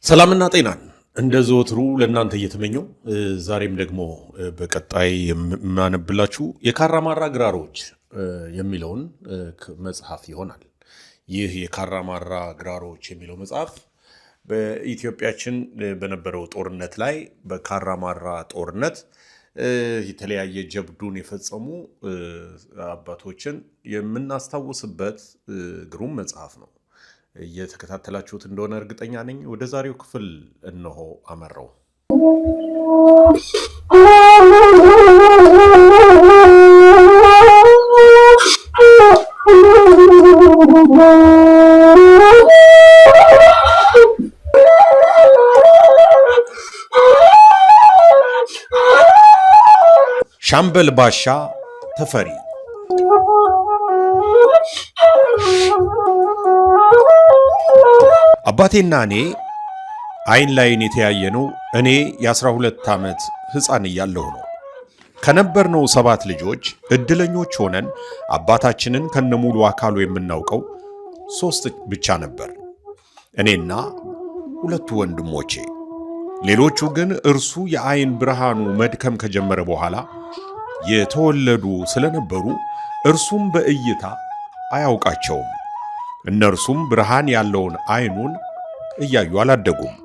ሰላምና ጤናን እንደ ዘወትሩ ለእናንተ እየተመኘው ዛሬም ደግሞ በቀጣይ የማነብላችሁ የካራማራ ግራሮች የሚለውን መጽሐፍ ይሆናል። ይህ የካራማራ ግራሮች የሚለው መጽሐፍ በኢትዮጵያችን በነበረው ጦርነት ላይ በካራማራ ጦርነት የተለያየ ጀብዱን የፈጸሙ አባቶችን የምናስታውስበት ግሩም መጽሐፍ ነው። እየተከታተላችሁት እንደሆነ እርግጠኛ ነኝ። ወደ ዛሬው ክፍል እነሆ አመራው። ሻምበል ባሻ ተፈሪ። አባቴና እኔ አይን ላይን የተያየነው እኔ የ12 ዓመት ሕፃን እያለሁ ነው። ከነበርነው ሰባት ልጆች ዕድለኞች ሆነን አባታችንን ከነሙሉ አካሉ የምናውቀው ሦስት ብቻ ነበር፣ እኔና ሁለቱ ወንድሞቼ። ሌሎቹ ግን እርሱ የአይን ብርሃኑ መድከም ከጀመረ በኋላ የተወለዱ ስለነበሩ እርሱም በእይታ አያውቃቸውም። እነርሱም ብርሃን ያለውን አይኑን እያዩ አላደጉም።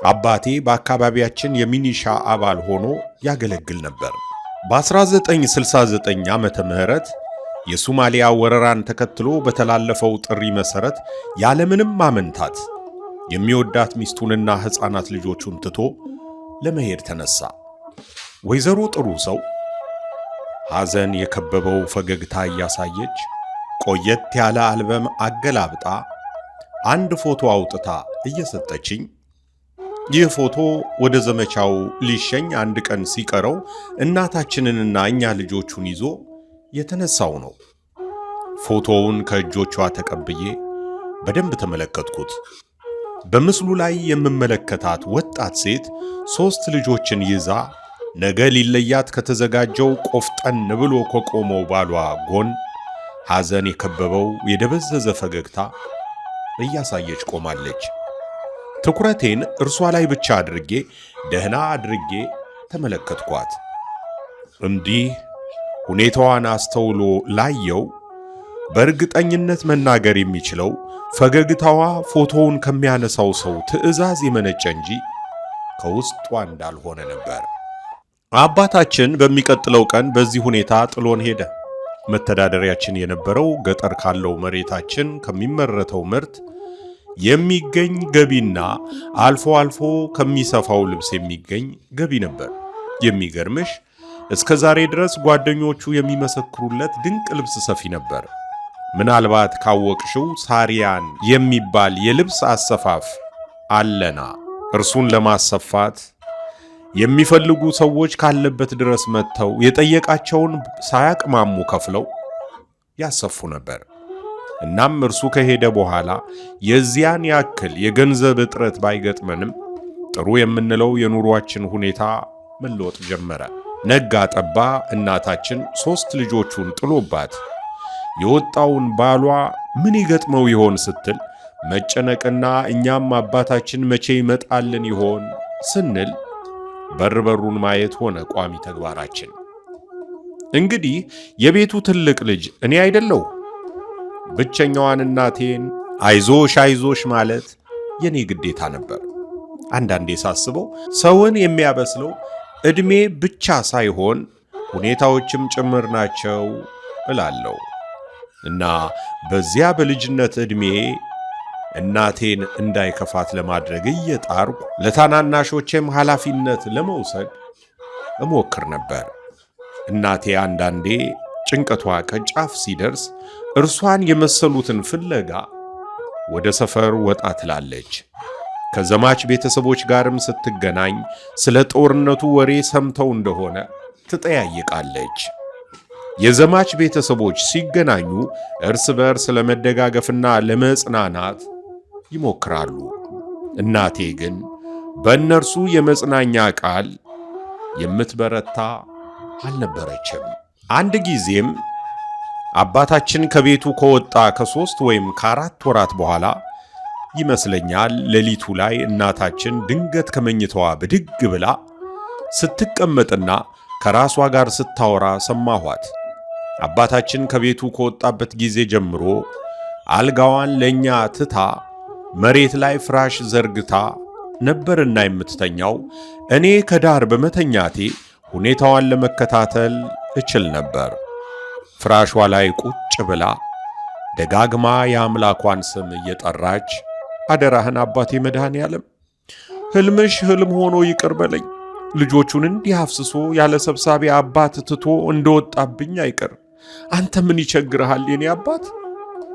አባቴ በአካባቢያችን የሚኒሻ አባል ሆኖ ያገለግል ነበር። በ1969 ዓመተ ምህረት የሶማሊያ ወረራን ተከትሎ በተላለፈው ጥሪ መሠረት ያለምንም ማመንታት የሚወዳት ሚስቱንና ሕፃናት ልጆቹን ትቶ ለመሄድ ተነሳ። ወይዘሮ ጥሩ ሰው ሐዘን የከበበው ፈገግታ እያሳየች ቆየት ያለ አልበም አገላብጣ አንድ ፎቶ አውጥታ እየሰጠችኝ፣ ይህ ፎቶ ወደ ዘመቻው ሊሸኝ አንድ ቀን ሲቀረው እናታችንንና እኛ ልጆቹን ይዞ የተነሳው ነው። ፎቶውን ከእጆቿ ተቀብዬ በደንብ ተመለከትኩት። በምስሉ ላይ የምመለከታት ወጣት ሴት ሦስት ልጆችን ይዛ ነገ ሊለያት ከተዘጋጀው ቆፍጠን ብሎ ከቆመው ባሏ ጎን ሐዘን የከበበው የደበዘዘ ፈገግታ እያሳየች ቆማለች። ትኩረቴን እርሷ ላይ ብቻ አድርጌ ደህና አድርጌ ተመለከትኳት። እንዲህ ሁኔታዋን አስተውሎ ላየው በእርግጠኝነት መናገር የሚችለው ፈገግታዋ ፎቶውን ከሚያነሳው ሰው ትዕዛዝ የመነጨ እንጂ ከውስጧ እንዳልሆነ ነበር። አባታችን በሚቀጥለው ቀን በዚህ ሁኔታ ጥሎን ሄደ። መተዳደሪያችን የነበረው ገጠር ካለው መሬታችን ከሚመረተው ምርት የሚገኝ ገቢና አልፎ አልፎ ከሚሰፋው ልብስ የሚገኝ ገቢ ነበር። የሚገርምሽ እስከ ዛሬ ድረስ ጓደኞቹ የሚመሰክሩለት ድንቅ ልብስ ሰፊ ነበር። ምናልባት ካወቅሽው ሳሪያን የሚባል የልብስ አሰፋፍ አለና እርሱን ለማሰፋት የሚፈልጉ ሰዎች ካለበት ድረስ መጥተው የጠየቃቸውን ሳያቅማሙ ከፍለው ያሰፉ ነበር። እናም እርሱ ከሄደ በኋላ የዚያን ያክል የገንዘብ እጥረት ባይገጥመንም ጥሩ የምንለው የኑሯችን ሁኔታ መለወጥ ጀመረ። ነጋ ጠባ እናታችን ሦስት ልጆቹን ጥሎባት የወጣውን ባሏ ምን ይገጥመው ይሆን ስትል መጨነቅና እኛም አባታችን መቼ ይመጣልን ይሆን ስንል በር በሩን ማየት ሆነ ቋሚ ተግባራችን። እንግዲህ የቤቱ ትልቅ ልጅ እኔ አይደለሁ። ብቸኛዋን እናቴን አይዞሽ አይዞሽ ማለት የኔ ግዴታ ነበር። አንዳንዴ ሳስበው ሰውን የሚያበስለው ዕድሜ ብቻ ሳይሆን ሁኔታዎችም ጭምር ናቸው እላለሁ። እና በዚያ በልጅነት ዕድሜ እናቴን እንዳይከፋት ለማድረግ እየጣርኩ ለታናናሾቼም ኃላፊነት ለመውሰድ እሞክር ነበር። እናቴ አንዳንዴ ጭንቀቷ ከጫፍ ሲደርስ እርሷን የመሰሉትን ፍለጋ ወደ ሰፈር ወጣ ትላለች። ከዘማች ቤተሰቦች ጋርም ስትገናኝ ስለ ጦርነቱ ወሬ ሰምተው እንደሆነ ትጠያይቃለች። የዘማች ቤተሰቦች ሲገናኙ እርስ በእርስ ለመደጋገፍና ለመጽናናት ይሞክራሉ። እናቴ ግን በእነርሱ የመጽናኛ ቃል የምትበረታ አልነበረችም። አንድ ጊዜም አባታችን ከቤቱ ከወጣ ከ3 ወይም ከ4 ወራት በኋላ ይመስለኛል ሌሊቱ ላይ እናታችን ድንገት ከመኝታዋ ብድግ ብላ ስትቀመጥና ከራሷ ጋር ስታወራ ሰማኋት። አባታችን ከቤቱ ከወጣበት ጊዜ ጀምሮ አልጋዋን ለእኛ ትታ መሬት ላይ ፍራሽ ዘርግታ ነበርና የምትተኛው። እኔ ከዳር በመተኛቴ ሁኔታዋን ለመከታተል እችል ነበር። ፍራሿ ላይ ቁጭ ብላ ደጋግማ የአምላኳን ስም እየጠራች አደራህን አባቴ መድኃኔ ዓለም ሕልምሽ ሕልም ሆኖ ይቅር በለኝ፣ ልጆቹን እንዲህ አፍስሶ ያለ ሰብሳቢ አባት ትቶ እንደወጣብኝ አይቀር። አንተ ምን ይቸግርሃል የኔ አባት?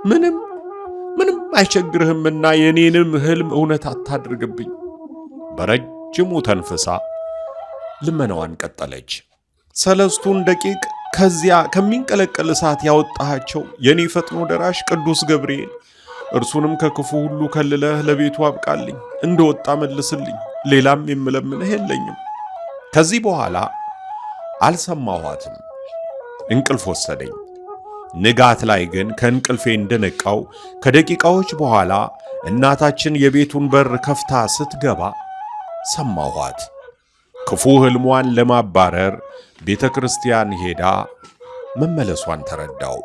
ምንም ምንም አይቸግርህምና የኔንም ሕልም እውነት አታድርግብኝ። በረጅሙ ተንፍሳ ልመናዋን ቀጠለች። 3ቱን ደቂቅ ከዚያ ከሚንቀለቀል እሳት ያወጣሃቸው የኔ ፈጥኖ ደራሽ ቅዱስ ገብርኤል፣ እርሱንም ከክፉ ሁሉ ከልለህ ለቤቱ አብቃልኝ፣ እንደወጣ መልስልኝ። ሌላም የምለምንህ የለኝም። ከዚህ በኋላ አልሰማኋትም። እንቅልፍ ወሰደኝ። ንጋት ላይ ግን ከእንቅልፌ እንደነቃው ከደቂቃዎች በኋላ እናታችን የቤቱን በር ከፍታ ስትገባ ሰማኋት። ክፉ ሕልሟን ለማባረር ቤተ ክርስቲያን ሄዳ መመለሷን ተረዳው።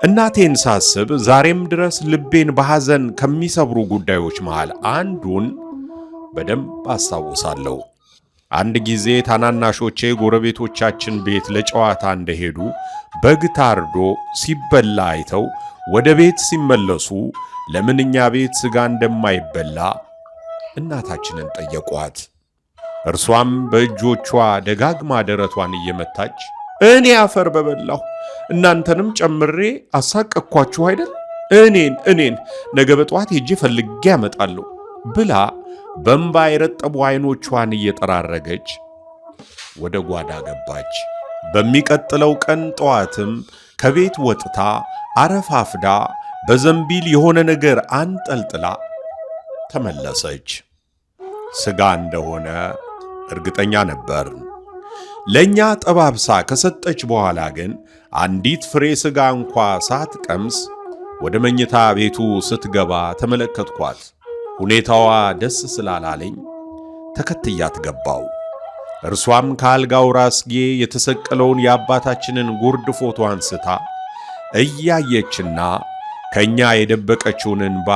እናቴን ሳስብ ዛሬም ድረስ ልቤን በሐዘን ከሚሰብሩ ጉዳዮች መሃል አንዱን በደንብ አስታውሳለሁ። አንድ ጊዜ ታናናሾቼ ጎረቤቶቻችን ቤት ለጨዋታ እንደሄዱ በግ ታርዶ ሲበላ አይተው ወደ ቤት ሲመለሱ ለምን እኛ ቤት ሥጋ እንደማይበላ እናታችንን ጠየቋት። እርሷም በእጆቿ ደጋግማ ደረቷን እየመታች እኔ አፈር በበላሁ እናንተንም ጨምሬ አሳቀቅኳችሁ አይደል? እኔን ነገ በጠዋት ሄጄ ፈልጌ ያመጣለሁ ብላ በእንባ የረጠቡ አይኖቿን እየጠራረገች ወደ ጓዳ ገባች። በሚቀጥለው ቀን ጠዋትም ከቤት ወጥታ አረፋፍዳ በዘንቢል የሆነ ነገር አንጠልጥላ ተመለሰች። ሥጋ እንደሆነ እርግጠኛ ነበር። ለእኛ ጠባብሳ ከሰጠች በኋላ ግን አንዲት ፍሬ ሥጋ እንኳ ሳትቀምስ ወደ መኝታ ቤቱ ስትገባ ተመለከትኳት። ሁኔታዋ ደስ ስላላለኝ ተከትያት ገባው። እርሷም ከአልጋው ራስጌ የተሰቀለውን የአባታችንን ጉርድ ፎቶ አንስታ እያየችና ከኛ የደበቀችውን እንባ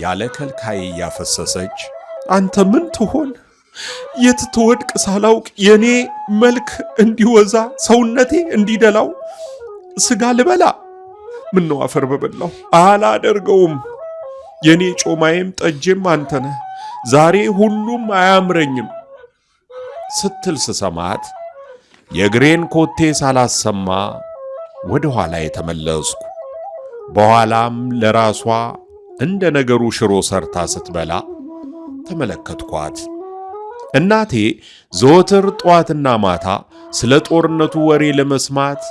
ያለ ከልካይ እያፈሰሰች አንተ ምን ትሆን የት ትወድቅ ሳላውቅ የኔ መልክ እንዲወዛ ሰውነቴ እንዲደላው ስጋ ልበላ? ምነው አፈር በበላሁ። አላደርገውም። የኔ ጮማዬም ጠጄም አንተ ነህ። ዛሬ ሁሉም አያምረኝም ስትል ስሰማት የእግሬን ኮቴ ሳላሰማ ወደ ኋላ የተመለስኩ። በኋላም ለራሷ እንደ ነገሩ ሽሮ ሰርታ ስትበላ ተመለከትኳት። እናቴ ዘወትር ጠዋትና ማታ ስለ ጦርነቱ ወሬ ለመስማት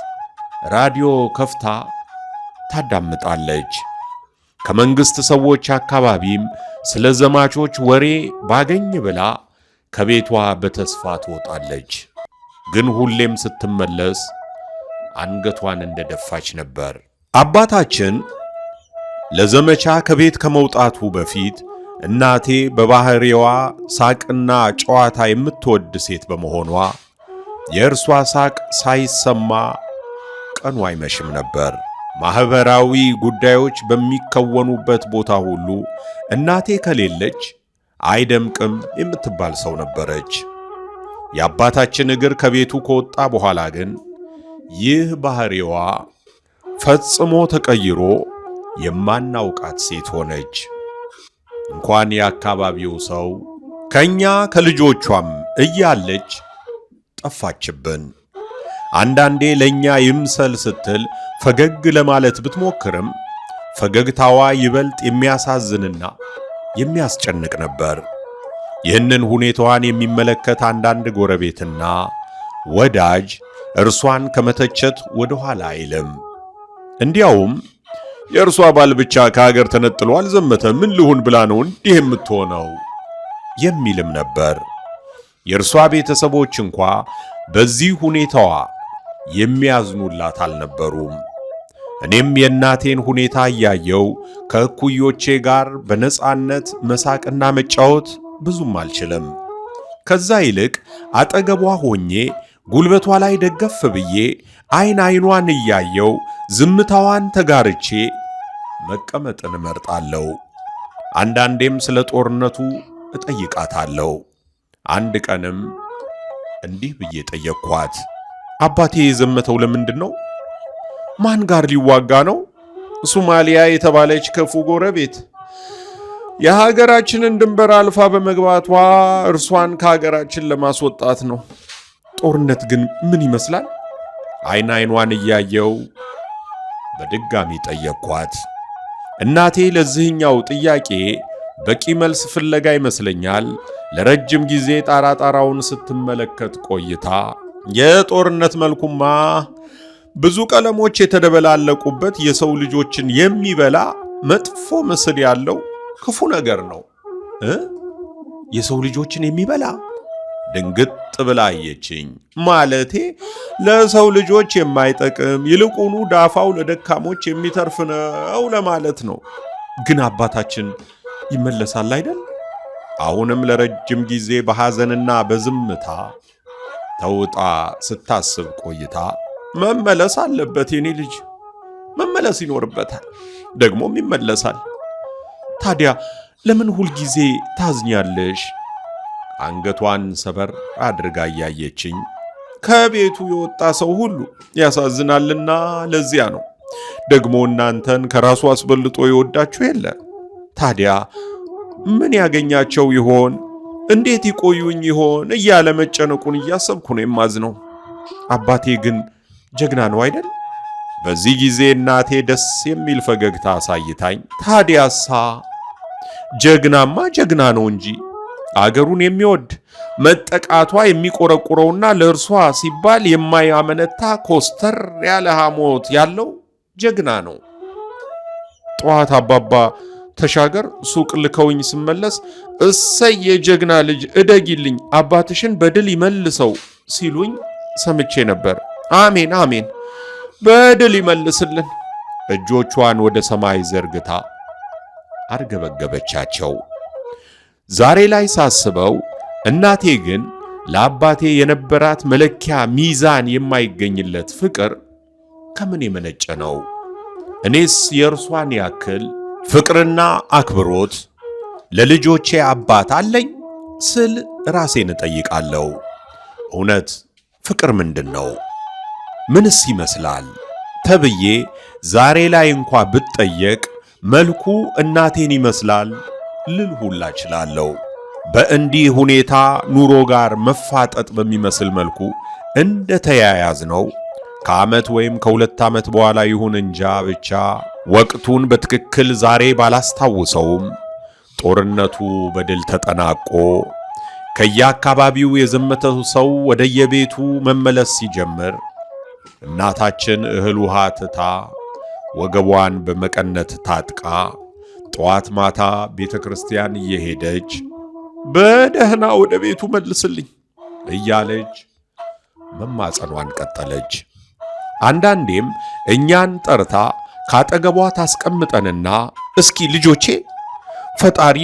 ራዲዮ ከፍታ ታዳምጣለች። ከመንግሥት ሰዎች አካባቢም ስለ ዘማቾች ወሬ ባገኝ ብላ ከቤቷ በተስፋ ትወጣለች። ግን ሁሌም ስትመለስ አንገቷን እንደደፋች ነበር። አባታችን ለዘመቻ ከቤት ከመውጣቱ በፊት እናቴ በባህሪዋ ሳቅና ጨዋታ የምትወድ ሴት በመሆኗ የእርሷ ሳቅ ሳይሰማ ቀኑ አይመሽም ነበር። ማኅበራዊ ጉዳዮች በሚከወኑበት ቦታ ሁሉ እናቴ ከሌለች አይደምቅም የምትባል ሰው ነበረች። የአባታችን እግር ከቤቱ ከወጣ በኋላ ግን ይህ ባህሪዋ ፈጽሞ ተቀይሮ የማናውቃት ሴት ሆነች። እንኳን የአካባቢው ሰው ከኛ ከልጆቿም እያለች ጠፋችብን። አንዳንዴ ለኛ ይምሰል ስትል ፈገግ ለማለት ብትሞክርም ፈገግታዋ ይበልጥ የሚያሳዝንና የሚያስጨንቅ ነበር። ይህንን ሁኔታዋን የሚመለከት አንዳንድ ጎረቤትና ወዳጅ እርሷን ከመተቸት ወደ ኋላ አይልም። እንዲያውም የእርሷ ባል ብቻ ከሀገር ተነጥሎ አልዘመተ፣ ምን ልሁን ብላ ነው እንዲህ የምትሆነው የሚልም ነበር። የእርሷ ቤተሰቦች እንኳ በዚህ ሁኔታዋ የሚያዝኑላት አልነበሩም። እኔም የእናቴን ሁኔታ እያየው ከእኩዮቼ ጋር በነጻነት መሳቅና መጫወት ብዙም አልችልም። ከዛ ይልቅ አጠገቧ ሆኜ ጉልበቷ ላይ ደገፍ ብዬ አይን አይኗን እያየው ዝምታዋን ተጋርቼ መቀመጥን እመርጣለሁ። አንዳንዴም ስለ ጦርነቱ እጠይቃታለሁ። አንድ ቀንም እንዲህ ብዬ ጠየቅኳት። አባቴ የዘመተው ለምንድን ነው? ማን ጋር ሊዋጋ ነው? ሶማሊያ የተባለች ክፉ ጎረቤት የሀገራችንን ድንበር አልፋ በመግባቷ እርሷን ከሀገራችን ለማስወጣት ነው። ጦርነት ግን ምን ይመስላል? አይን አይኗን እያየው በድጋሚ ጠየቅኳት። እናቴ ለዚህኛው ጥያቄ በቂ መልስ ፍለጋ ይመስለኛል ለረጅም ጊዜ ጣራ ጣራውን ስትመለከት ቆይታ የጦርነት መልኩማ ብዙ ቀለሞች የተደበላለቁበት የሰው ልጆችን የሚበላ መጥፎ ምስል ያለው ክፉ ነገር ነው እ የሰው ልጆችን የሚበላ ድንግጥ ብላ አየችኝ። ማለቴ ለሰው ልጆች የማይጠቅም ይልቁኑ ዳፋው ለደካሞች የሚተርፍ ነው ለማለት ነው። ግን አባታችን ይመለሳል አይደል? አሁንም ለረጅም ጊዜ በሐዘንና በዝምታ ተውጣ ስታስብ ቆይታ መመለስ አለበት የኔ ልጅ፣ መመለስ ይኖርበታል። ደግሞም ይመለሳል። ታዲያ ለምን ሁልጊዜ ታዝኛለሽ? አንገቷን ሰበር አድርጋ እያየችኝ ከቤቱ የወጣ ሰው ሁሉ ያሳዝናልና ለዚያ ነው። ደግሞ እናንተን ከራሱ አስበልጦ የወዳችሁ የለ። ታዲያ ምን ያገኛቸው ይሆን? እንዴት ይቆዩኝ ይሆን እያለ መጨነቁን እያሰብኩ ነው የማዝነው። አባቴ ግን ጀግና ነው አይደል? በዚህ ጊዜ እናቴ ደስ የሚል ፈገግታ አሳይታኝ፣ ታዲያሳ ጀግናማ ጀግና ነው እንጂ አገሩን የሚወድ መጠቃቷ የሚቆረቁረውና ለእርሷ ሲባል የማያመነታ ኮስተር ያለ ሐሞት ያለው ጀግና ነው። ጠዋት አባባ ተሻገር ሱቅ ልከውኝ ስመለስ እሰይ የጀግና ልጅ እደጊልኝ፣ አባትሽን በድል ይመልሰው ሲሉኝ ሰምቼ ነበር። አሜን አሜን፣ በድል ይመልስልን። እጆቿን ወደ ሰማይ ዘርግታ አርገበገበቻቸው። ዛሬ ላይ ሳስበው እናቴ ግን ለአባቴ የነበራት መለኪያ ሚዛን የማይገኝለት ፍቅር ከምን የመነጨ ነው? እኔስ የእርሷን ያክል ፍቅርና አክብሮት ለልጆቼ አባት አለኝ ስል ራሴን እጠይቃለሁ። እውነት ፍቅር ምንድን ነው? ምንስ ይመስላል ተብዬ ዛሬ ላይ እንኳ ብጠየቅ መልኩ እናቴን ይመስላል ልል ሁላ እችላለሁ። በእንዲህ ሁኔታ ኑሮ ጋር መፋጠጥ በሚመስል መልኩ እንደ ተያያዝ ነው ከዓመት ወይም ከ2 ዓመት በኋላ ይሁን እንጃ ብቻ ወቅቱን በትክክል ዛሬ ባላስታውሰውም ጦርነቱ በድል ተጠናቆ ከየአካባቢው የዘመተው ሰው ወደየቤቱ መመለስ ሲጀምር እናታችን እህል ውሃ ትታ ወገቧን በመቀነት ታጥቃ ጠዋት ማታ ቤተ ክርስቲያን እየሄደች በደህና ወደ ቤቱ መልስልኝ እያለች መማጸኗን ቀጠለች። አንዳንዴም እኛን ጠርታ ካጠገቧ ታስቀምጠንና እስኪ ልጆቼ ፈጣሪ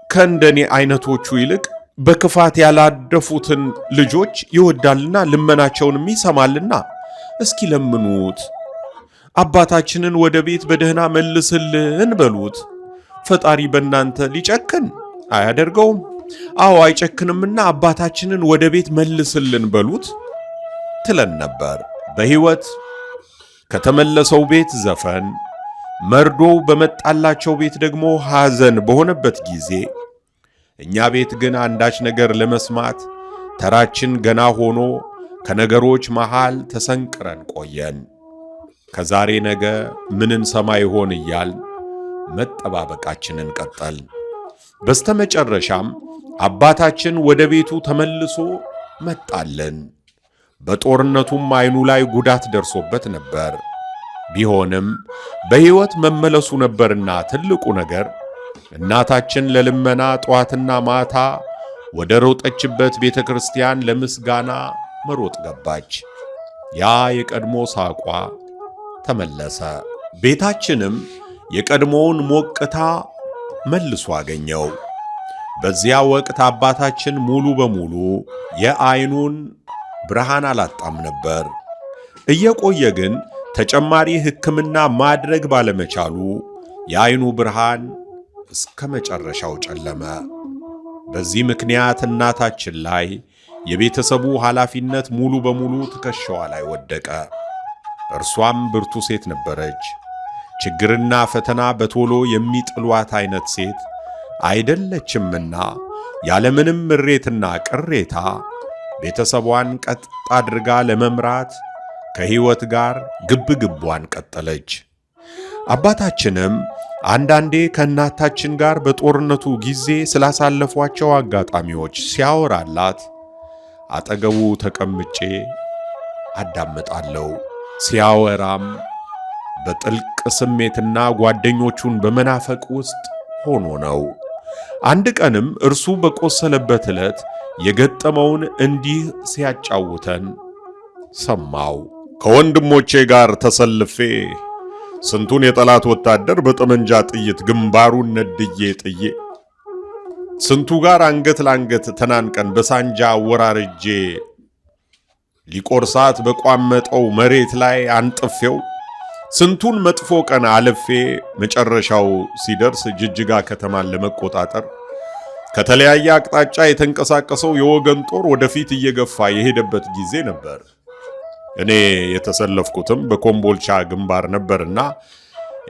ከእንደኔ አይነቶቹ ይልቅ በክፋት ያላደፉትን ልጆች ይወዳልና ልመናቸውንም ይሰማልና እስኪ ለምኑት፣ አባታችንን ወደ ቤት በደህና መልስልን በሉት። ፈጣሪ በእናንተ ሊጨክን አያደርገውም። አዎ አይጨክንምና አባታችንን ወደ ቤት መልስልን በሉት ትለን ነበር። በሕይወት ከተመለሰው ቤት ዘፈን፣ መርዶው በመጣላቸው ቤት ደግሞ ሐዘን በሆነበት ጊዜ እኛ ቤት ግን አንዳች ነገር ለመስማት ተራችን ገና ሆኖ ከነገሮች መሃል ተሰንቅረን ቆየን። ከዛሬ ነገ ምን እንሰማ ይሆን እያልን መጠባበቃችንን ቀጠልን። በስተመጨረሻም አባታችን ወደ ቤቱ ተመልሶ መጣልን። በጦርነቱም ዓይኑ ላይ ጉዳት ደርሶበት ነበር። ቢሆንም በሕይወት መመለሱ ነበርና ትልቁ ነገር። እናታችን ለልመና ጠዋትና ማታ ወደ ሮጠችበት ቤተ ክርስቲያን ለምስጋና መሮጥ ገባች። ያ የቀድሞ ሳቋ ተመለሰ። ቤታችንም የቀድሞውን ሞቅታ መልሶ አገኘው። በዚያ ወቅት አባታችን ሙሉ በሙሉ የዓይኑን ብርሃን አላጣም ነበር። እየቆየ ግን ተጨማሪ ሕክምና ማድረግ ባለመቻሉ የዓይኑ ብርሃን እስከ መጨረሻው ጨለመ። በዚህ ምክንያት እናታችን ላይ የቤተሰቡ ኃላፊነት ሙሉ በሙሉ ትከሻዋ ላይ ወደቀ። እርሷም ብርቱ ሴት ነበረች። ችግርና ፈተና በቶሎ የሚጥሏት አይነት ሴት አይደለችምና ያለምንም ምሬትና ቅሬታ ቤተሰቧን ቀጥ አድርጋ ለመምራት ከሕይወት ጋር ግብ ግቧን ቀጠለች። አባታችንም አንዳንዴ ከእናታችን ጋር በጦርነቱ ጊዜ ስላሳለፏቸው አጋጣሚዎች ሲያወራላት አጠገቡ ተቀምጬ አዳምጣለሁ። ሲያወራም በጥልቅ ስሜትና ጓደኞቹን በመናፈቅ ውስጥ ሆኖ ነው። አንድ ቀንም እርሱ በቆሰለበት ዕለት የገጠመውን እንዲህ ሲያጫውተን ሰማው። ከወንድሞቼ ጋር ተሰልፌ ስንቱን የጠላት ወታደር በጠመንጃ ጥይት ግንባሩን ነድዬ ጥዬ፣ ስንቱ ጋር አንገት ለአንገት ተናንቀን በሳንጃ አወራርጄ ሊቆርሳት በቋመጠው መሬት ላይ አንጥፌው ስንቱን መጥፎ ቀን አልፌ መጨረሻው ሲደርስ ጅጅጋ ከተማን ለመቆጣጠር ከተለያየ አቅጣጫ የተንቀሳቀሰው የወገን ጦር ወደፊት እየገፋ የሄደበት ጊዜ ነበር። እኔ የተሰለፍኩትም በኮምቦልቻ ግንባር ነበርና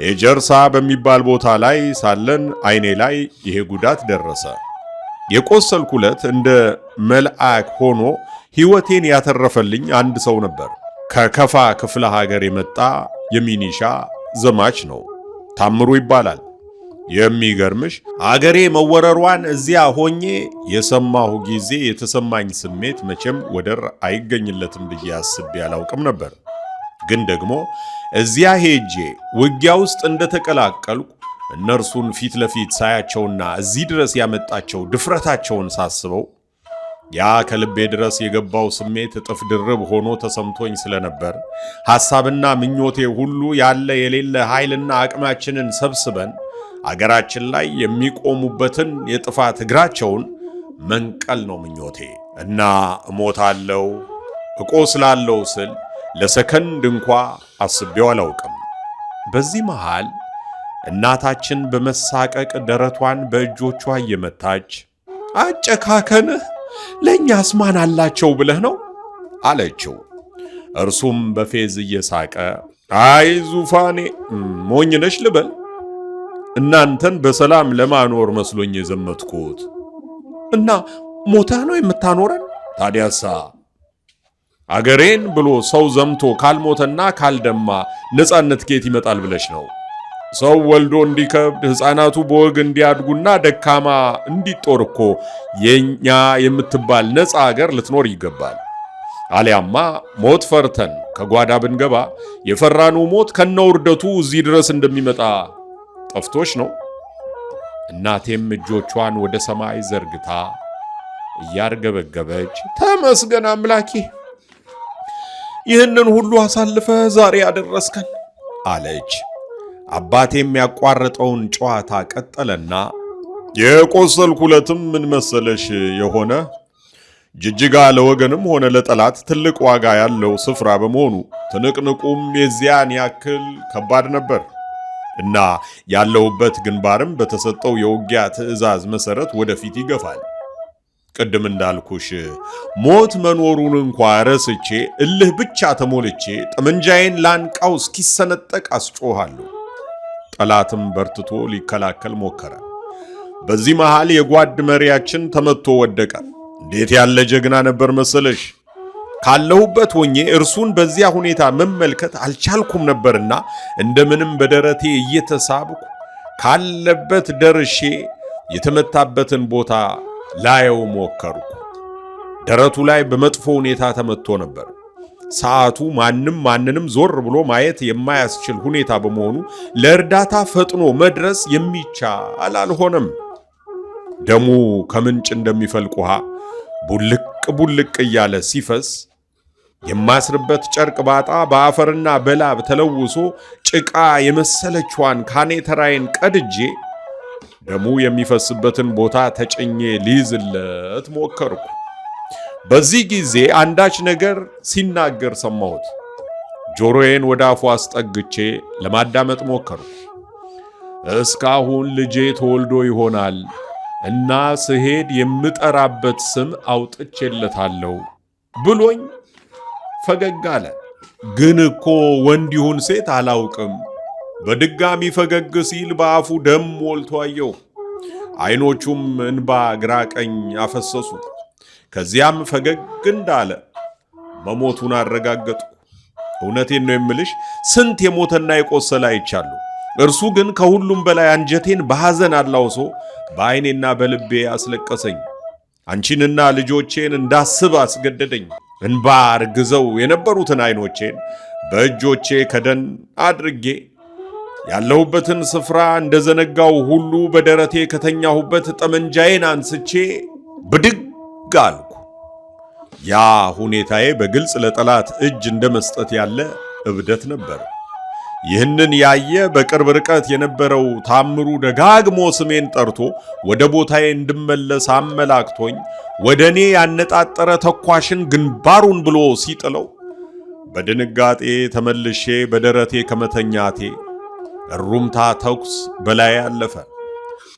ኤጀርሳ በሚባል ቦታ ላይ ሳለን አይኔ ላይ ይሄ ጉዳት ደረሰ። የቆሰልኩለት እንደ መልአክ ሆኖ ሕይወቴን ያተረፈልኝ አንድ ሰው ነበር። ከከፋ ክፍለ ሀገር የመጣ የሚኒሻ ዘማች ነው። ታምሩ ይባላል። የሚገርምሽ አገሬ መወረሯን እዚያ ሆኜ የሰማሁ ጊዜ የተሰማኝ ስሜት መቼም ወደር አይገኝለትም ብዬ አስቤ አላውቅም ነበር። ግን ደግሞ እዚያ ሄጄ ውጊያ ውስጥ እንደተቀላቀልኩ እነርሱን ፊት ለፊት ሳያቸውና እዚህ ድረስ ያመጣቸው ድፍረታቸውን ሳስበው ያ ከልቤ ድረስ የገባው ስሜት እጥፍ ድርብ ሆኖ ተሰምቶኝ ስለነበር ሐሳብና ምኞቴ ሁሉ ያለ የሌለ ኃይልና አቅማችንን ሰብስበን አገራችን ላይ የሚቆሙበትን የጥፋት እግራቸውን መንቀል ነው ምኞቴ እና እሞታለሁ እቆስላለሁ ስል ለሰከንድ እንኳ አስቤው አላውቅም። በዚህ መሃል እናታችን በመሳቀቅ ደረቷን በእጆቿ እየመታች አጨካከንህ ለእኛስ ማን አላቸው ብለህ ነው አለችው። እርሱም በፌዝ እየሳቀ አይ ዙፋኔ ሞኝ ነሽ ልበል፣ እናንተን በሰላም ለማኖር መስሎኝ የዘመትኩት እና ሞተህ ነው የምታኖረን? ታዲያሳ አገሬን ብሎ ሰው ዘምቶ ካልሞተና ካልደማ ነፃነት ከየት ይመጣል ብለሽ ነው? ሰው ወልዶ እንዲከብድ ሕፃናቱ በወግ እንዲያድጉና ደካማ እንዲጦር እኮ የኛ የምትባል ነፃ አገር ልትኖር ይገባል። አሊያማ ሞት ፈርተን ከጓዳ ብንገባ የፈራኑ ሞት ከነውርደቱ እዚህ ድረስ እንደሚመጣ ጠፍቶሽ ነው። እናቴም እጆቿን ወደ ሰማይ ዘርግታ እያርገበገበች ተመስገን አምላኬ፣ ይህንን ሁሉ አሳልፈ ዛሬ ያደረስከን አለች። አባቴም ያቋረጠውን ጨዋታ ቀጠለና የቆሰልኩለትም ምን መሰለሽ የሆነ ጅጅጋ ለወገንም ሆነ ለጠላት ትልቅ ዋጋ ያለው ስፍራ በመሆኑ ትንቅንቁም የዚያን ያክል ከባድ ነበር እና ያለሁበት ግንባርም በተሰጠው የውጊያ ትዕዛዝ መሰረት ወደፊት ይገፋል። ቅድም እንዳልኩሽ ሞት መኖሩን እንኳ ረስቼ እልህ ብቻ ተሞልቼ ጠመንጃዬን ላንቃው እስኪሰነጠቅ አስጮኻለሁ። ጠላትም በርትቶ ሊከላከል ሞከረ። በዚህ መሃል የጓድ መሪያችን ተመቶ ወደቀ። እንዴት ያለ ጀግና ነበር መሰለሽ! ካለሁበት ሆኜ እርሱን በዚያ ሁኔታ መመልከት አልቻልኩም ነበርና እንደምንም በደረቴ እየተሳብኩ ካለበት ደርሼ የተመታበትን ቦታ ላየው ሞከርኩ። ደረቱ ላይ በመጥፎ ሁኔታ ተመቶ ነበር። ሰዓቱ ማንም ማንንም ዞር ብሎ ማየት የማያስችል ሁኔታ በመሆኑ ለእርዳታ ፈጥኖ መድረስ የሚቻል አልሆነም። ደሙ ከምንጭ እንደሚፈልቅ ውሃ ቡልቅ ቡልቅ እያለ ሲፈስ የማስርበት ጨርቅ ባጣ በአፈርና በላብ ተለውሶ ጭቃ የመሰለችዋን ካኔተራዬን ቀድጄ ደሙ የሚፈስበትን ቦታ ተጭኜ ሊይዝለት ሞከርኩ። በዚህ ጊዜ አንዳች ነገር ሲናገር ሰማሁት። ጆሮዬን ወደ አፉ አስጠግቼ ለማዳመጥ ሞከርኩ። እስካሁን ልጄ ተወልዶ ይሆናል እና ስሄድ የምጠራበት ስም አውጥቼለታለሁ ብሎኝ ፈገግ አለ። ግን እኮ ወንድ ይሁን ሴት አላውቅም። በድጋሚ ፈገግ ሲል በአፉ ደም ሞልቶ አየሁ። አይኖቹም እንባ ግራ ቀኝ አፈሰሱ። ከዚያም ፈገግ እንዳለ መሞቱን አረጋገጥኩ። እውነቴን ነው የምልሽ፣ ስንት የሞተና የቆሰለ አይቻለሁ። እርሱ ግን ከሁሉም በላይ አንጀቴን በሐዘን አላውሶ በዐይኔና በልቤ አስለቀሰኝ። አንቺንና ልጆቼን እንዳስብ አስገደደኝ። እንባ አርግዘው የነበሩትን ዐይኖቼን በእጆቼ ከደን አድርጌ ያለሁበትን ስፍራ እንደዘነጋው ሁሉ በደረቴ ከተኛሁበት ጠመንጃዬን አንስቼ ብድግ አልኩ። ያ ሁኔታዬ በግልጽ ለጠላት እጅ እንደ መስጠት ያለ እብደት ነበር። ይህንን ያየ በቅርብ ርቀት የነበረው ታምሩ ደጋግሞ ስሜን ጠርቶ ወደ ቦታዬ እንድመለስ አመላክቶኝ ወደ እኔ ያነጣጠረ ተኳሽን ግንባሩን ብሎ ሲጥለው በድንጋጤ ተመልሼ በደረቴ ከመተኛቴ እሩምታ ተኩስ በላይ አለፈ።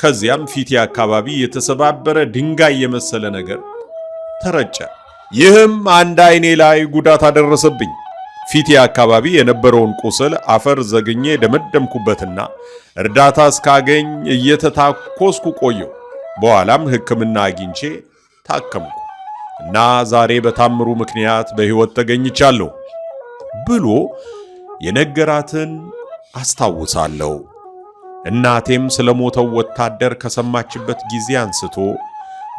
ከዚያም ፊቴ አካባቢ የተሰባበረ ድንጋይ የመሰለ ነገር ተረጨ። ይህም አንድ አይኔ ላይ ጉዳት አደረሰብኝ። ፊቴ አካባቢ የነበረውን ቁስል አፈር ዘግኜ ደመደምኩበትና እርዳታ እስካገኝ እየተታኮስኩ ቆየሁ። በኋላም ሕክምና አግኝቼ ታከምኩ እና ዛሬ በታምሩ ምክንያት በሕይወት ተገኝቻለሁ ብሎ የነገራትን አስታውሳለሁ። እናቴም ስለሞተው ወታደር ከሰማችበት ጊዜ አንስቶ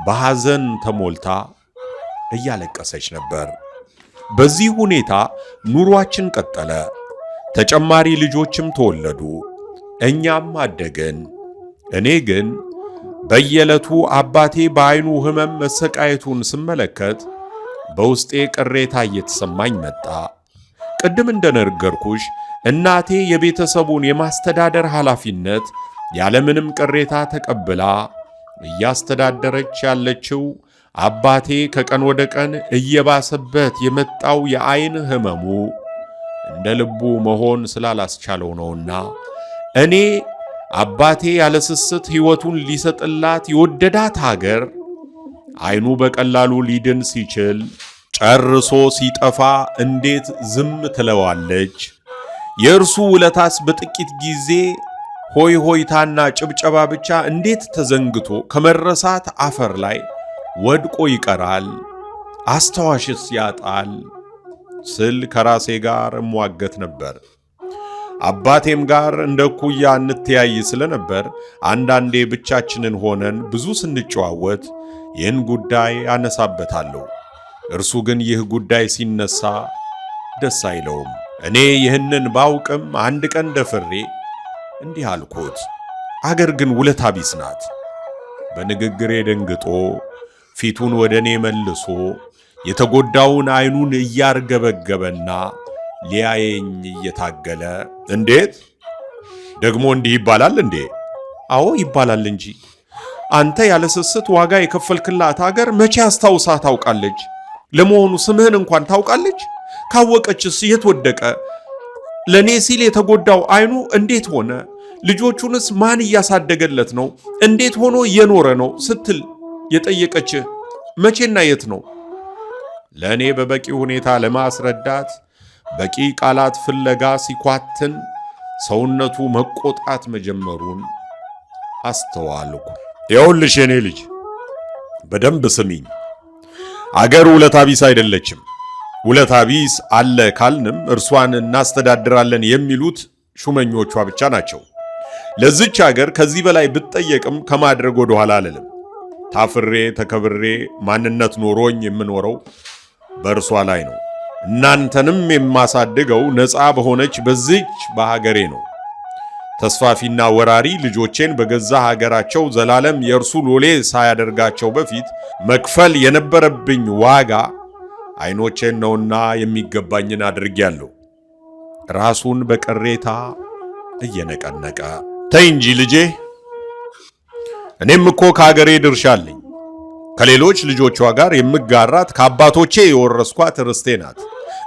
በሐዘን ተሞልታ እያለቀሰች ነበር። በዚህ ሁኔታ ኑሯችን ቀጠለ። ተጨማሪ ልጆችም ተወለዱ። እኛም አደግን። እኔ ግን በየዕለቱ አባቴ በዓይኑ ሕመም መሰቃየቱን ስመለከት በውስጤ ቅሬታ እየተሰማኝ መጣ። ቅድም እንደነገርኩሽ እናቴ የቤተሰቡን የማስተዳደር ኃላፊነት ያለምንም ቅሬታ ተቀብላ እያስተዳደረች ያለችው አባቴ ከቀን ወደ ቀን እየባሰበት የመጣው የዓይን ሕመሙ እንደ ልቡ መሆን ስላላስቻለው ነውና እኔ አባቴ ያለስስት ሕይወቱን ሊሰጥላት የወደዳት ሀገር ዓይኑ በቀላሉ ሊድን ሲችል ጨርሶ ሲጠፋ እንዴት ዝም ትለዋለች? የእርሱ ውለታስ በጥቂት ጊዜ ሆይ ሆይታና ጭብጨባ ብቻ እንዴት ተዘንግቶ ከመረሳት አፈር ላይ ወድቆ ይቀራል? አስታዋሽስ ያጣል ስል ከራሴ ጋር እሟገት ነበር። አባቴም ጋር እንደ እኩያ እንተያይ ስለነበር አንዳንዴ ብቻችንን ሆነን ብዙ ስንጨዋወት ይህን ጉዳይ አነሳበታለሁ። እርሱ ግን ይህ ጉዳይ ሲነሳ ደስ አይለውም። እኔ ይህንን ባውቅም አንድ ቀን ደፍሬ እንዲህ አልኩት፣ አገር ግን ውለታ ቢስ ናት። በንግግሬ ደንግጦ ፊቱን ወደ እኔ መልሶ የተጎዳውን ዓይኑን እያርገበገበና ሊያየኝ እየታገለ እንዴት ደግሞ እንዲህ ይባላል እንዴ? አዎ ይባላል እንጂ አንተ ያለ ስስት ዋጋ የከፈልክላት አገር መቼ አስታውሳ ታውቃለች? ለመሆኑ ስምህን እንኳን ታውቃለች? ካወቀችስ የት ወደቀ? ለእኔ ሲል የተጎዳው ዓይኑ እንዴት ሆነ? ልጆቹንስ ማን እያሳደገለት ነው? እንዴት ሆኖ እየኖረ ነው ስትል የጠየቀችህ መቼና የት ነው? ለእኔ በበቂ ሁኔታ ለማስረዳት በቂ ቃላት ፍለጋ ሲኳትን ሰውነቱ መቆጣት መጀመሩን አስተዋልኩ። ይኸውልሽ የኔ ልጅ በደንብ ስሚኝ። አገር ውለታ ቢስ አይደለችም። ውለታ ቢስ አለ ካልንም እርሷን እናስተዳድራለን የሚሉት ሹመኞቿ ብቻ ናቸው። ለዚች አገር ከዚህ በላይ ብጠየቅም ከማድረግ ወደኋላ አልልም። ታፍሬ ተከብሬ ማንነት ኖሮኝ የምኖረው በእርሷ ላይ ነው። እናንተንም የማሳድገው ነፃ በሆነች በዚች በሀገሬ ነው። ተስፋፊና ወራሪ ልጆቼን በገዛ ሀገራቸው ዘላለም የእርሱ ሎሌ ሳያደርጋቸው በፊት መክፈል የነበረብኝ ዋጋ አይኖቼን ነውና የሚገባኝን አድርጌያለሁ። ራሱን በቅሬታ እየነቀነቀ ተይ እንጂ ልጄ፣ እኔም እኮ ከአገሬ ድርሻ አለኝ። ከሌሎች ልጆቿ ጋር የምጋራት ከአባቶቼ የወረስኳት ርስቴ ናት።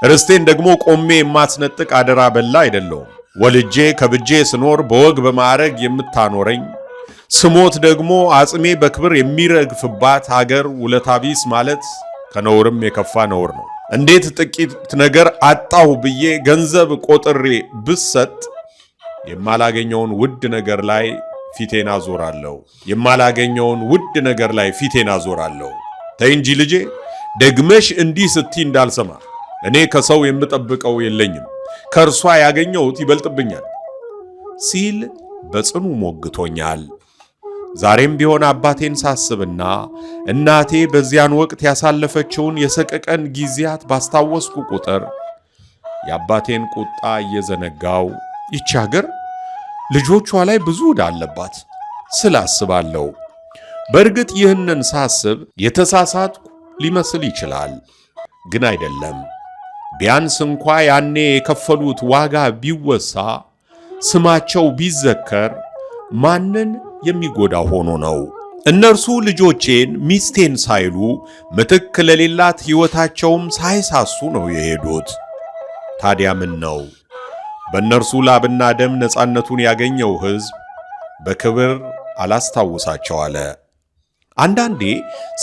ርስቴን ደግሞ ቆሜ የማስነጥቅ አደራ በላ አይደለሁም። ወልጄ ከብጄ ስኖር በወግ በማዕረግ የምታኖረኝ፣ ስሞት ደግሞ አጽሜ በክብር የሚረግፍባት ሀገር ውለታቢስ ማለት ከነውርም የከፋ ነውር ነው። እንዴት ጥቂት ነገር አጣሁ ብዬ ገንዘብ ቆጥሬ ብሰጥ የማላገኘውን ውድ ነገር ላይ ፊቴን አዞራለሁ። የማላገኘውን ውድ ነገር ላይ ፊቴን አዞራለሁ። ተይ እንጂ ልጄ፣ ደግመሽ እንዲህ ስትይ እንዳልሰማ። እኔ ከሰው የምጠብቀው የለኝም፣ ከእርሷ ያገኘሁት ይበልጥብኛል ሲል በጽኑ ሞግቶኛል። ዛሬም ቢሆን አባቴን ሳስብና እናቴ በዚያን ወቅት ያሳለፈችውን የሰቀቀን ጊዜያት ባስታወስኩ ቁጥር የአባቴን ቁጣ እየዘነጋው ይቺ ሀገር ልጆቿ ላይ ብዙ ዕዳ አለባት ስላስባለሁ። በእርግጥ ይህንን ሳስብ የተሳሳትኩ ሊመስል ይችላል፣ ግን አይደለም። ቢያንስ እንኳ ያኔ የከፈሉት ዋጋ ቢወሳ፣ ስማቸው ቢዘከር ማንን የሚጎዳ ሆኖ ነው? እነርሱ ልጆቼን ሚስቴን ሳይሉ ምትክ ለሌላት ሕይወታቸውም ሳይሳሱ ነው የሄዱት። ታዲያ ምን ነው በእነርሱ ላብና ደም ነፃነቱን ያገኘው ሕዝብ በክብር አላስታውሳቸው አለ። አንዳንዴ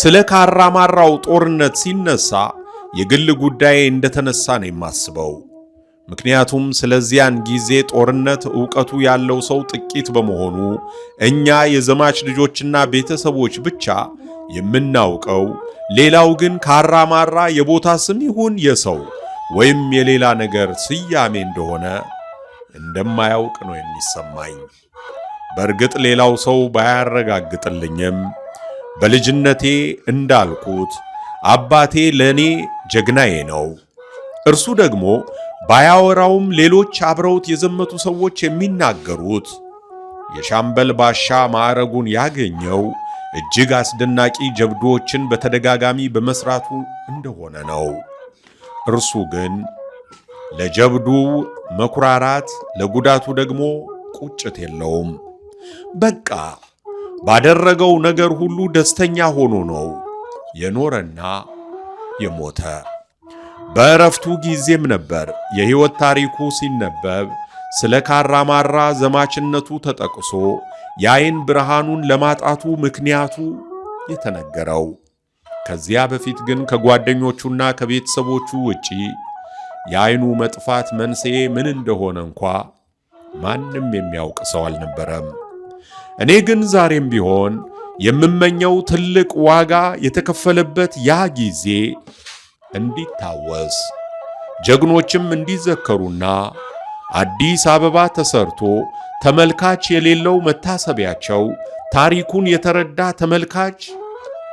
ስለ ካራማራው ጦርነት ሲነሳ የግል ጉዳዬ እንደተነሳ ነው የማስበው። ምክንያቱም ስለዚያን ጊዜ ጦርነት ዕውቀቱ ያለው ሰው ጥቂት በመሆኑ እኛ የዘማች ልጆችና ቤተሰቦች ብቻ የምናውቀው፣ ሌላው ግን ካራማራ የቦታ ስም ይሁን የሰው ወይም የሌላ ነገር ስያሜ እንደሆነ እንደማያውቅ ነው የሚሰማኝ። በእርግጥ ሌላው ሰው ባያረጋግጥልኝም በልጅነቴ እንዳልኩት አባቴ ለእኔ ጀግናዬ ነው። እርሱ ደግሞ ባያወራውም ሌሎች አብረውት የዘመቱ ሰዎች የሚናገሩት የሻምበል ባሻ ማዕረጉን ያገኘው እጅግ አስደናቂ ጀብዶዎችን በተደጋጋሚ በመስራቱ እንደሆነ ነው። እርሱ ግን ለጀብዱ መኩራራት፣ ለጉዳቱ ደግሞ ቁጭት የለውም። በቃ ባደረገው ነገር ሁሉ ደስተኛ ሆኖ ነው የኖረና የሞተ። በእረፍቱ ጊዜም ነበር የሕይወት ታሪኩ ሲነበብ ስለ ካራማራ ዘማችነቱ ተጠቅሶ የዓይን ብርሃኑን ለማጣቱ ምክንያቱ የተነገረው። ከዚያ በፊት ግን ከጓደኞቹና ከቤተሰቦቹ ውጪ የዓይኑ መጥፋት መንስኤ ምን እንደሆነ እንኳ ማንም የሚያውቅ ሰው አልነበረም። እኔ ግን ዛሬም ቢሆን የምመኘው ትልቅ ዋጋ የተከፈለበት ያ ጊዜ እንዲታወስ፣ ጀግኖችም እንዲዘከሩና አዲስ አበባ ተሰርቶ ተመልካች የሌለው መታሰቢያቸው ታሪኩን የተረዳ ተመልካች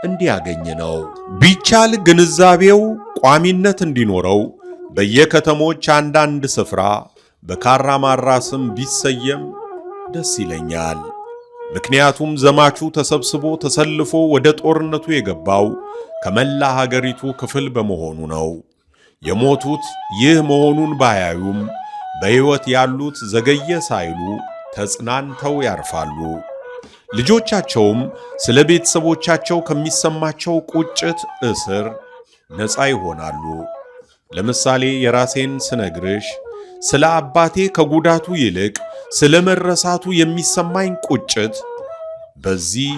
እንዲያገኝ ነው። ቢቻል ግንዛቤው ቋሚነት እንዲኖረው በየከተሞች አንዳንድ ስፍራ በካራማራ ስም ቢሰየም ደስ ይለኛል። ምክንያቱም ዘማቹ ተሰብስቦ ተሰልፎ ወደ ጦርነቱ የገባው ከመላ ሀገሪቱ ክፍል በመሆኑ ነው። የሞቱት ይህ መሆኑን ባያዩም በሕይወት ያሉት ዘገየ ሳይሉ ተጽናንተው ያርፋሉ። ልጆቻቸውም ስለ ቤተሰቦቻቸው ከሚሰማቸው ቁጭት እስር ነፃ ይሆናሉ። ለምሳሌ የራሴን ስነግርሽ ስለ አባቴ ከጉዳቱ ይልቅ ስለ መረሳቱ የሚሰማኝ ቁጭት በዚህ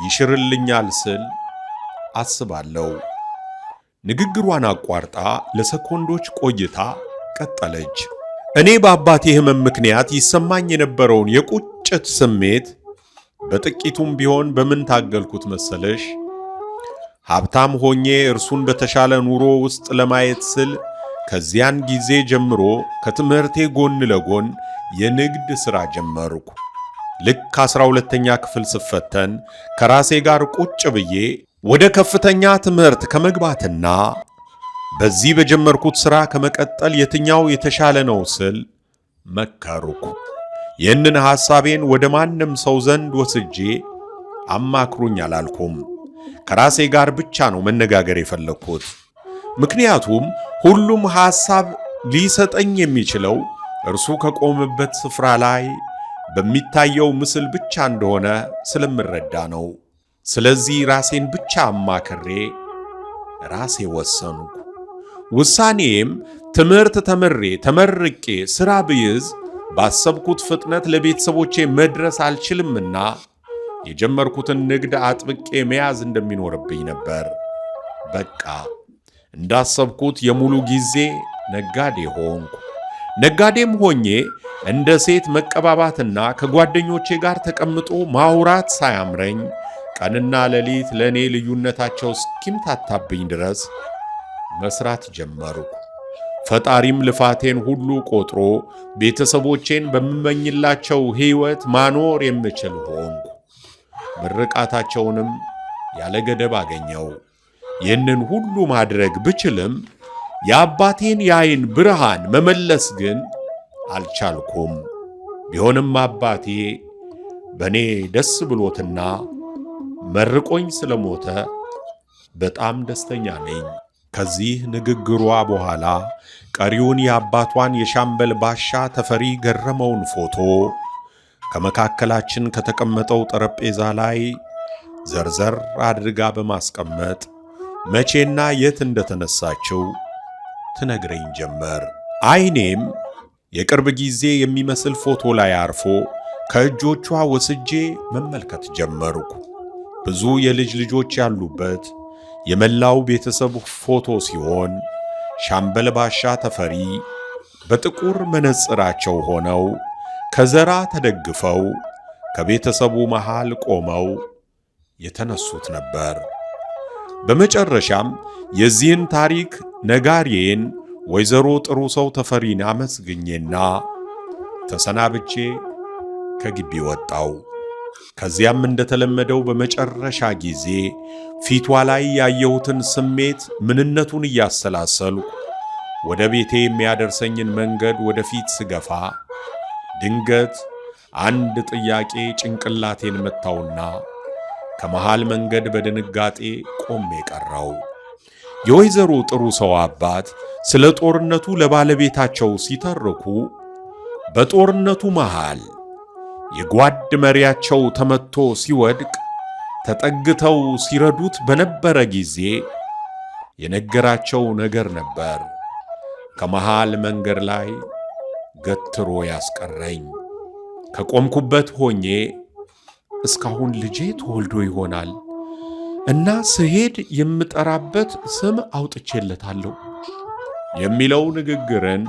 ይሽርልኛል ስል አስባለሁ። ንግግሯን አቋርጣ ለሰኮንዶች ቆይታ ቀጠለች። እኔ በአባቴ ሕመም ምክንያት ይሰማኝ የነበረውን የቁጭት ስሜት በጥቂቱም ቢሆን በምን ታገልኩት መሰለሽ? ሀብታም ሆኜ እርሱን በተሻለ ኑሮ ውስጥ ለማየት ስል ከዚያን ጊዜ ጀምሮ ከትምህርቴ ጎን ለጎን የንግድ ሥራ ጀመርኩ። ልክ 12ኛ ክፍል ስፈተን ከራሴ ጋር ቁጭ ብዬ ወደ ከፍተኛ ትምህርት ከመግባትና በዚህ በጀመርኩት ሥራ ከመቀጠል የትኛው የተሻለ ነው ስል መከርኩ። ይህንን ሐሳቤን ወደ ማንም ሰው ዘንድ ወስጄ አማክሩኝ አላልኩም። ከራሴ ጋር ብቻ ነው መነጋገር የፈለግኩት። ምክንያቱም ሁሉም ሐሳብ ሊሰጠኝ የሚችለው እርሱ ከቆመበት ስፍራ ላይ በሚታየው ምስል ብቻ እንደሆነ ስለምረዳ ነው። ስለዚህ ራሴን ብቻ አማክሬ ራሴ ወሰንኩ። ውሳኔም ትምህርት ተምሬ ተመርቄ ሥራ ብይዝ ባሰብኩት ፍጥነት ለቤተሰቦቼ መድረስ አልችልምና የጀመርኩትን ንግድ አጥብቄ መያዝ እንደሚኖርብኝ ነበር። በቃ እንዳሰብኩት የሙሉ ጊዜ ነጋዴ ሆንኩ። ነጋዴም ሆኜ እንደ ሴት መቀባባትና ከጓደኞቼ ጋር ተቀምጦ ማውራት ሳያምረኝ ቀንና ሌሊት ለእኔ ልዩነታቸው እስኪምታታብኝ ድረስ መስራት ጀመርኩ። ፈጣሪም ልፋቴን ሁሉ ቆጥሮ ቤተሰቦቼን በምመኝላቸው ሕይወት ማኖር የምችል ሆንኩ። ምርቃታቸውንም ያለ ገደብ አገኘው። ይህንን ሁሉ ማድረግ ብችልም የአባቴን የዓይን ብርሃን መመለስ ግን አልቻልኩም። ቢሆንም አባቴ በእኔ ደስ ብሎትና መርቆኝ ስለሞተ በጣም ደስተኛ ነኝ። ከዚህ ንግግሯ በኋላ ቀሪውን የአባቷን የሻምበል ባሻ ተፈሪ ገረመውን ፎቶ ከመካከላችን ከተቀመጠው ጠረጴዛ ላይ ዘርዘር አድርጋ በማስቀመጥ መቼና የት እንደተነሳችው ትነግረኝ ጀመር። ዓይኔም የቅርብ ጊዜ የሚመስል ፎቶ ላይ አርፎ ከእጆቿ ወስጄ መመልከት ጀመርኩ። ብዙ የልጅ ልጆች ያሉበት የመላው ቤተሰብ ፎቶ ሲሆን ሻምበል ባሻ ተፈሪ በጥቁር መነጽራቸው ሆነው ከዘራ ተደግፈው ከቤተሰቡ መሃል ቆመው የተነሱት ነበር። በመጨረሻም የዚህን ታሪክ ነጋሪዬን ወይዘሮ ጥሩ ሰው ተፈሪን አመስግኜና ተሰናብቼ ከግቢ ወጣው። ከዚያም እንደተለመደው በመጨረሻ ጊዜ ፊቷ ላይ ያየሁትን ስሜት ምንነቱን እያሰላሰልኩ ወደ ቤቴ የሚያደርሰኝን መንገድ ወደፊት ስገፋ ድንገት አንድ ጥያቄ ጭንቅላቴን መታውና ከመሃል መንገድ በድንጋጤ ቆሜ ቀረው። የወይዘሮ ጥሩ ሰው አባት ስለ ጦርነቱ ለባለቤታቸው ሲተርኩ በጦርነቱ መሃል የጓድ መሪያቸው ተመቶ ሲወድቅ ተጠግተው ሲረዱት በነበረ ጊዜ የነገራቸው ነገር ነበር ከመሃል መንገድ ላይ ገትሮ ያስቀረኝ። ከቆምኩበት ሆኜ እስካሁን ልጄ ተወልዶ ይሆናል እና ስሄድ የምጠራበት ስም አውጥቼለታለሁ የሚለው ንግግርን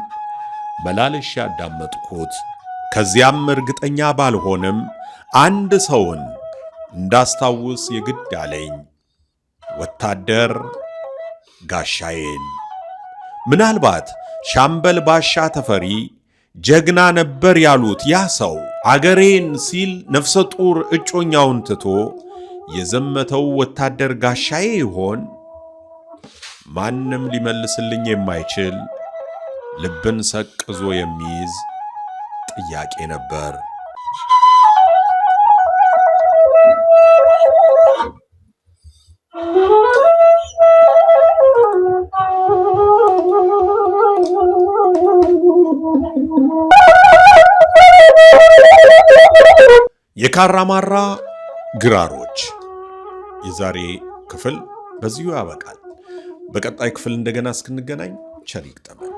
መላልሼ አዳመጥኩት። ከዚያም እርግጠኛ ባልሆንም አንድ ሰውን እንዳስታውስ የግድ አለኝ። ወታደር ጋሻዬን። ምናልባት ሻምበል ባሻ ተፈሪ ጀግና ነበር ያሉት ያ ሰው አገሬን ሲል ነፍሰ ጡር እጮኛውን ትቶ የዘመተው ወታደር ጋሻዬ ይሆን? ማንም ሊመልስልኝ የማይችል ልብን ሰቅዞ የሚይዝ ጥያቄ ነበር። የካራማራ ግራሮች የዛሬ ክፍል በዚሁ ያበቃል። በቀጣይ ክፍል እንደገና እስክንገናኝ ቸር ይግጠመን።